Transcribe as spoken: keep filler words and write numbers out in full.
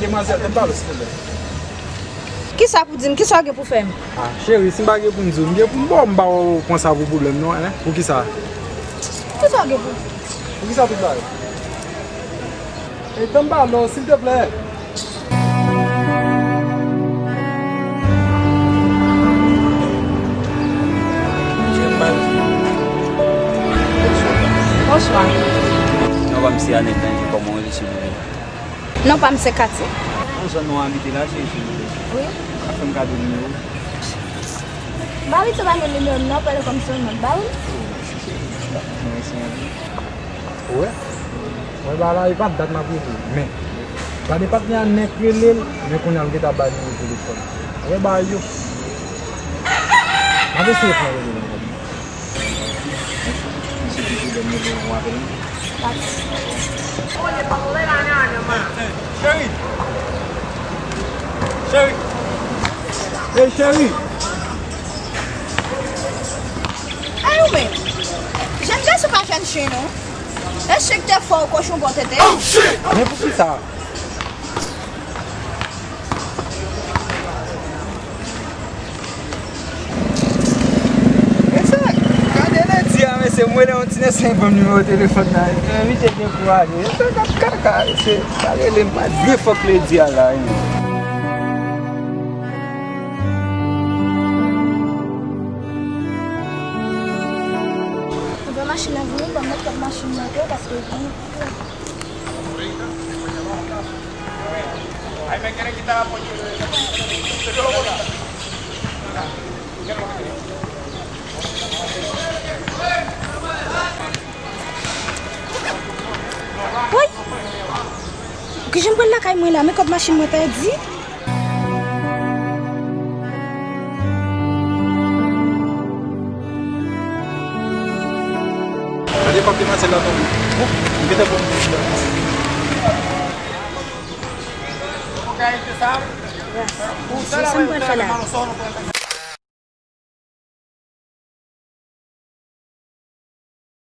Demwazèl, tann pale w, silvouplè. Kisa pou di m? Kisa w gen pou fè m? Ah, cheri, si m pa gen pou m di w, m gen pou m ba w, m ba w konsa pou pwoblèm, non, en? Poukisa? Kisa w gen pou? Poukisa tout bagay? E, tann pale w, silteplè. Bonswa. Non, pa m se Anèt Danje, kòman w rele, silvouplè? Non pa m se Katy. Nan zòn nou abite la, cheri, silvouplè? Wi. Ou ka fè m kado nimewo w? M pa abitye ba moun nimewo m non, pale kòmsi yon nonm ba ou. Mèsi anpil. Ou wè? Mwen ba la, e pa dat m ap rele l, men gade patnè a nèk rele l, men kounye a l gentan bay nimewo telefòn. Ou wè bagay yo? M ap eseye fè yon rele nan kòb mwen. Misye toujou lè m rele l, ou apèl mwen. Cheri! Cheri! Ey, cheri! Ay, ou menm! Jèn gason pa jèn chen, non. Èske te fè w kochon bò tete? Men poukisa? Mesye, gade ledi a, mesye, mwen nan yon ti nèg se ban m nimewo telefòn nan, mesye, evite dekouraje. Mesye, gad kaka, mesye, pa rele m, pa di fòk ledi a la, wi. Ou pran machin nan pou mwen, ban m met kòb machin nan tou, paske gen Woy! Kijan m pral lakay mwen la? Men kòb machin mwen pèdi. Gade kòb demwazèl la tonbe. Bon, m gentan pran m. Sa m pral fè la?